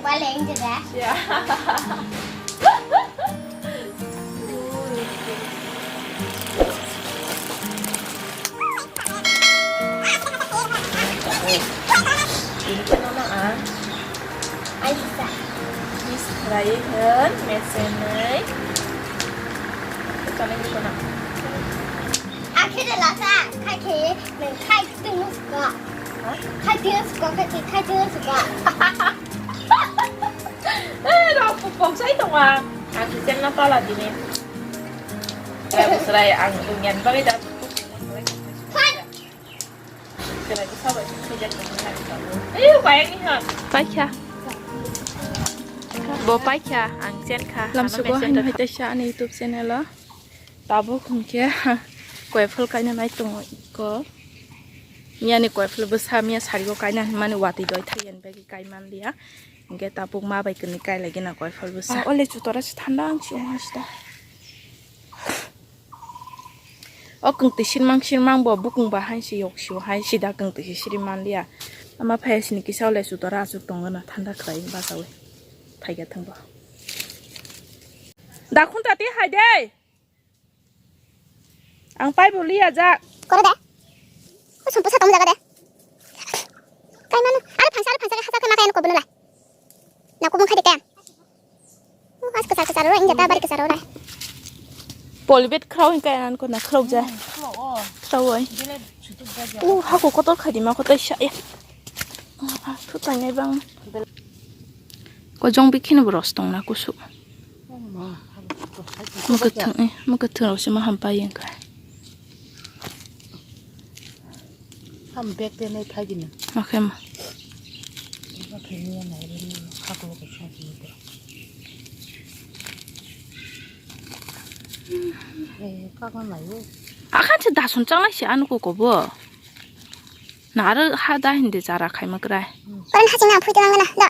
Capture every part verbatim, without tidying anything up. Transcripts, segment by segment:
Wale injeda. Ya. Ini kan nama ah. Aisyah. Miss Raihan, mesenai. Kalian di mana? Akhirnya lasa, kai ke, kai ke tunggu suka. Hah? Kai tunggu suka, kai ke, kai tunggu suka. Eh, rok pok sai tonga. Ang kisen na pala dini. Eh, busrai ang dunyan bagi da. Hai. Kena ko sabai sujak ko na. Eh, bayang ni ha. Paikha. Bo paikha, ang chen kha. Lamsugo. Ano mesen haino da. Hai taisa ani YouTube channel o. Tabuk hwnkhe koiphal kaina nai tongo iko. Miyani koiphal bwsa miya sarigo kaina hinmani watwi doi thaiya bagwi kai manliya. Hwnkhe tabuk ma bai kwnwi kai laigena koiphal bwsa. Ah, ole chutora se thanda ang si ong hasta. O kwngtwi sirmang sirmang bo bukung ba hai se yok sio hai sida kwngtwi se siri manliya. Ama phai sini kisa ole chutora achuk tongna thanda khlai bachawi. Thaiga thangbo. Da khunta te hai de. Ang pai bo liya jak. Koro de. Ko sumpu sa tong jaga de. Kai manu. Are phansa, are phansa, hasa khe ma kai ano kobno lai. Na kobong khai de kai. Oh, as kesar kesar ora, injata bari kesar ora. Polybag khrau hin kai an ko na khrau ja. Khrau oi. Oh, hako kotor khai di ma kotor sa ya. Ah, thu tangai bang. Ko jong bikhin bo ros tong na kusu. Mwkhuthwng, eh, mwkhuthwng rok se ma ham pai wngkha. Ham bag de nai phai di na. Makhe ma. Makhe ni ya nai re ni, khaklo ko sa di ni. Eh, kaka nai o. Akhan se dason changnai se ano ko ko bo. Na aro ha da hindi jara khai makrai. Koran haching na phuito nang na da.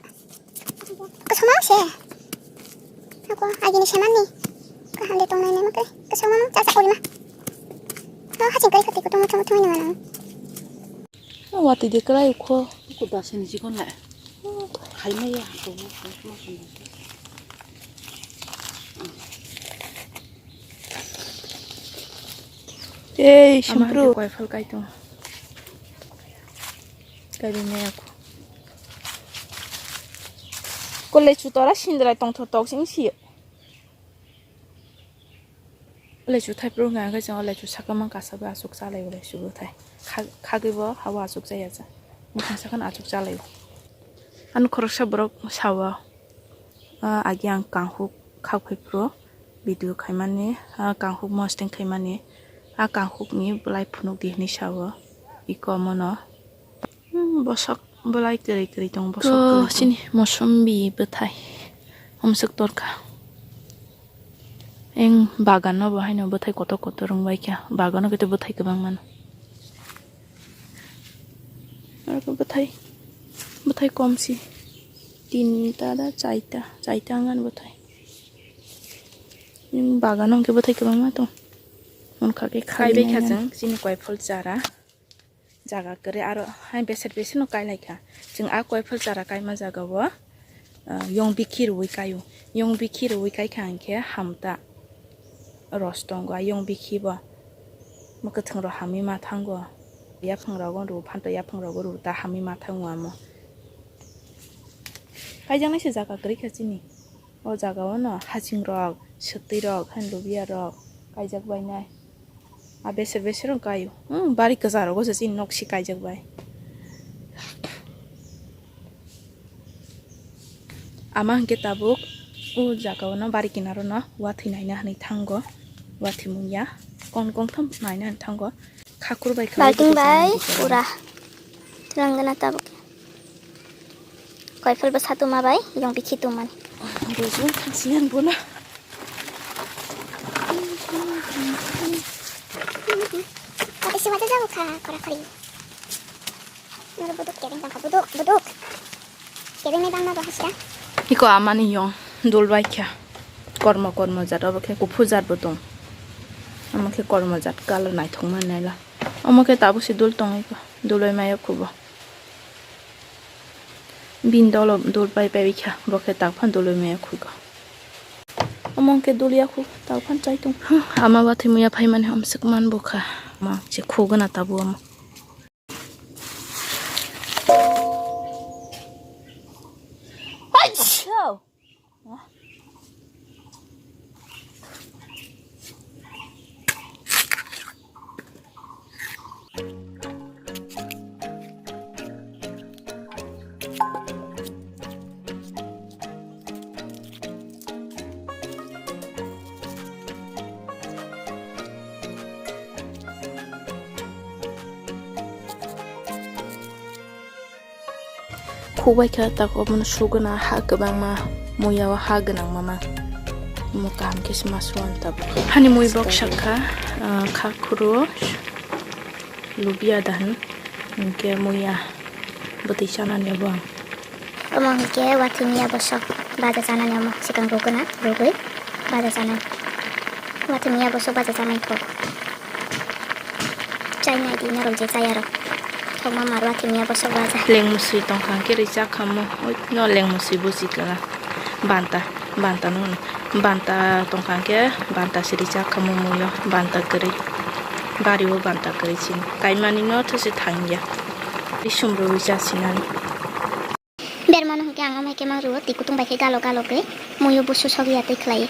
Kasama se. Ako agini seman ni. Kaham de tong nai ne makrai. Kasama ma cha cha kori ma. No haching kai khati ko tong tong tong ni mana. Wati de krai ko. Ko da sen ji kon la. Khai ma ya ko. Ei, ama sempru. Hai koiphal kai tong. Kai bini aku. Ko lechu tora sindrai tong thok thok sing si. Lechu thai pro nga ga jang lechu sakama kasa ba asuk chalai lechu bo thai. Kha-, khagwi bo hawa asuk chaya cha. Mukha sakhan asuk chalai. An khoroksa borok sawa. Ah, agi ang kanghuk khak phai phuru video khaimani, ah, kanghuk mosting khaimani, ah, kanghuk ni bwlai phunuk di hinwi sao, iko mono, hmm, bosok bwlai kwrwi kwrwi tongo, bosok kwrwi tongo. Chini mosombi bwthai, homsok torkha. Eng bagan no bo haino bwthai kotor kotor wng bai kha, bagan no khe bwthai kwbang mano. Aro bwthai, bwthai kom si. Tinta da chaita, chaita wngkha bwthai. Bagano hwnkhe bwthai kwbangma tong. Hwnkha khe kai bai kha chwng chini koiphol chara. Jaga kwrwi aro hai beser beser no kai lai kha. Chwng a koiphol chara kaima jaga o. Ah, yong bikhi rwui kaio. Yong bikhi rwui kai kha hwnkhe hamta ros tongo, a yong bikhi bo. Mwkhwtwng rok hamwi ma thango. Yaphang rogo rw, phanto yaphang rogo rw, ta hamwi ma thango amo. Kaijaknai se jaga kwrwi kha chini. O jaga o no haching rok, swtwi rok, hai lubiya rok kaijak bai nai. A beser beser wng kai o. Hmm, bari kwcharo go se chini nok si kaijak bai. Ama hwnkhe tabuk o jaga o no bari kinaro no wathwi naina hinwi thango. Wathwi mungya kon kongthom naina hinwi thango. Khakur bai kha balting bai pura. Twlang gana tabuk. Koiphal bo satuma bai yong bikhi tongmani. Rujung thangsingan bono. Ate siwa jajak kha kora kori. Noro buduk kebeng tangkha buduk buduk. Kebeng ni bangma bo hasra. Iko amani yong dul bai kha. Kormo kormo jat obo khe kuphur jat bo tong. Omo khe kormo jat colour naithok mani naila. Omo khe tabuk se dul tong iko. Dul bai maya khubo. Bini dolo dul pai pai kha, bo khe tak phan dului maya khugo. Omo hwnkhe dul ya khu, tak phan chai tong. Huh, ama watwi muya phaimani omswk man bo kha. Ma che khugana tabuk omo. Achha! Khukbai kha tak obono suguna ha kwbangma, muya o ha gwnangma ma. Omo kaham khe se ma suan tabuk. Hani mui bok sak kha, ah, kha khuro lubia da hwn, hinkhe muya bwtwi chanani abo ang. Omo hinkhe watwi muya bosok baja chanani omo swkang ruguna, rugwi baja chanai. Watwi muya bosok baja chamani kok. Chai nai di norok je chai aro. Thokma mar watwi muya bosok baja. Lengmusui tongkha hwnkhe rijak khamu. Oi no lengmusui buji kala. Banta, banta no hwno. Banta tongkha hwnkhe banta se rijak khamu muyo. Banta kwrwi. Bari o banta kwrwi chini. Kaimani no those thangya. Isum rwi chasinani. Bermano hwnkhe ang amai khe mang rwo, twi kutung bai khe galo galo khe muiyo busu sogwi ya twi khlai.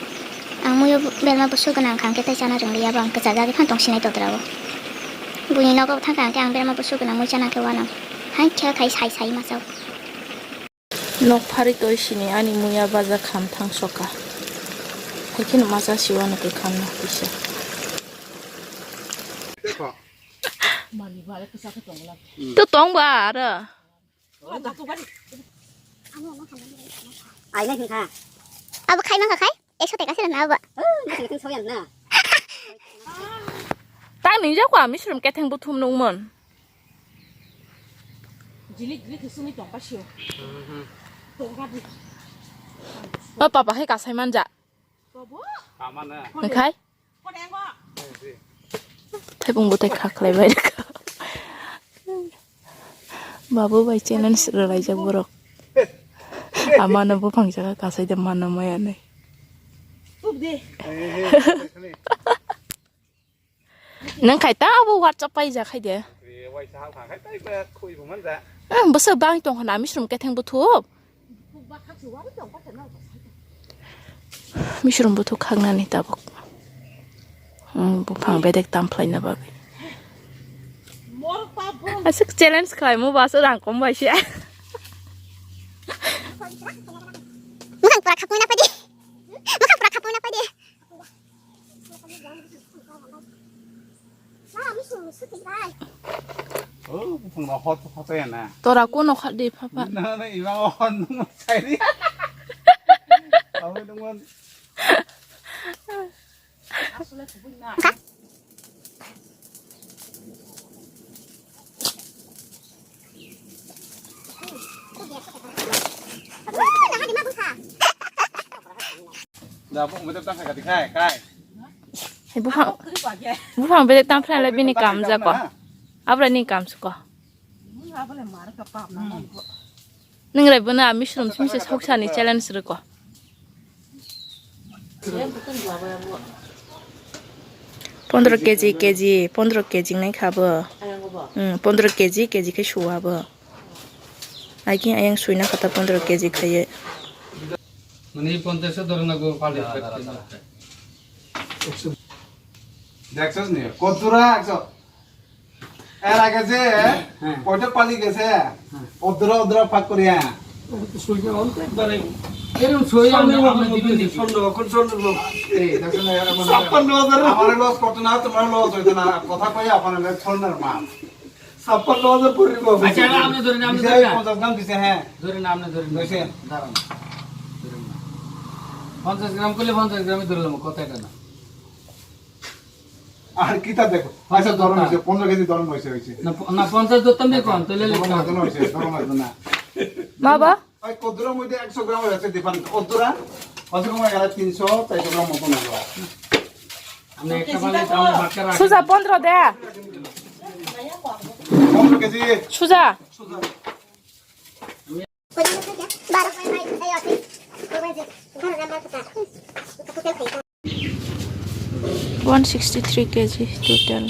Ang muiyo bu-, berma busu gwnang kha hwnkhe tei chana rwngliya bo ang kwchajagwi phano tong sinai todra o. Buini nogo thang kha hwnkhe ang berma busu gwnang mui chana khe uanang. Hai khe khai sai sai ma chao. Nok phari toi sini ani muiya baja kham thang soka. Hai kheno masa si uanw khe khamna kisa. To tong ba aro. Ai nai hwnkha. Abo khai mankha khai, ekso taka se rwna abo. Oh, nai hwnkha soyan na. Tang ni jako ami srum ketheng buthum nungmon. Jilik jilik sumi tong pasio. Tong ka di. O papa khai kasai manja. Bobo. Amana. Khai. Thaibung bo tei kha khlai bai rwkha. Babu bai challenge rwlaijak borok. Amano buphang saka kasai de mano maya nai. Nang khai ta abo WhatsApp pai ja khai de. Bwswk bang tong khna ami srum ketheng buthup. Misrum buthuk khagnani tabuk. Hmm, buphang bedek tam phlaina bagwi. Aswk challenge khlaimo ba aswk rang kom bai se. Buphang pura khapui na padi. Buphang pura khapui na padi. Oh, buphang no hot hot ya na. Tora kuno kha de papa. Na na ima hot nung sai di. Abo nung. Da, buphang bedek tam phlai kati khai, khai. Hai buphang, buphang bedek tam phlai le bini kam jako. Abra ni kam suko. Nung rai bono ami srum sum se sok sani challenge rwko. Pondro K G, K G, pondro K G nai kha bo. Hmm, pondro K G, K G khe suwa bo. Ai khe ayang suina kha ta pondro K G khaiye. Mani ponchash dhoro na go pali. Deksos ni, kotura ekso. এর আগে যে হ্যাঁ। কয়টা পালি গেছে? হ্যাঁ। অদ্রা অদ্রা ফাঁক করিয়া। সুইকে অন্ত একবারে এরকম ছয় আমি স্বর্ণ আমরা বাবু দিবেন। স্বর্ণ, এখন স্বর্ণ বাবু। এই, দেখো না, এরা মানে ছাপ্পান্ন হাজার। আমার লস করতো না, তোমার লস হইতো না। কথা কই আপনার স্বর্ণের মাল। ছাপ্পান্ন হাজার পরিমাণ। আচ্ছা, আপনি ধরেন, আপনি বিশাল ধরেন। পঞ্চাশ গ্রাম দিছে, হ্যাঁ। ধরেন, আপনি ধরেন। ধরেন। দাঁড়ান। ধরেন না। পঞ্চাশ গ্রাম করলে পঞ্চাশ গ্রামই ধরলাম, কথা এটা না। আর কিতা দেখো? আচ্ছা, ধরন হইছে, পনেরো কেজি ধরন হইছে, হইছে। না, প-, না, পঞ্চাশ ধরতাম দিয়ে কম, তাহলে ধরন লিখতাম। হইতো না, হইছে, ধরন হইতো না। বাবা? ওই কদ্দুরের মধ্যে একশো গ্রাম হইছে different। কদ্দুরা হয়তো কমে গেলে তিনশো, চারশো গ্রাম মতন হইব। আমরা একটা বানাই তো আমরা বাচ্চা রাখি। সুজা পনেরো দে। পনেরো কেজি। সুজা। সুজা। One sixty three K G total.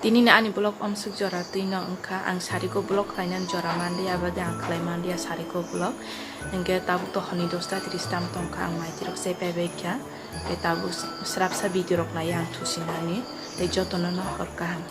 Tini ni ani vlog omsuk jora twi no wngkha, ang sariko vlog khlainani jora manliya, abadi ang khlai manliya sariko vlog. Hingke tabuk to honi dosta tris tam tongkha, ang maitirok se paibai kha. Tei tabuk srapsa video rok nai ang thusinani, tei jotono no hor kaham.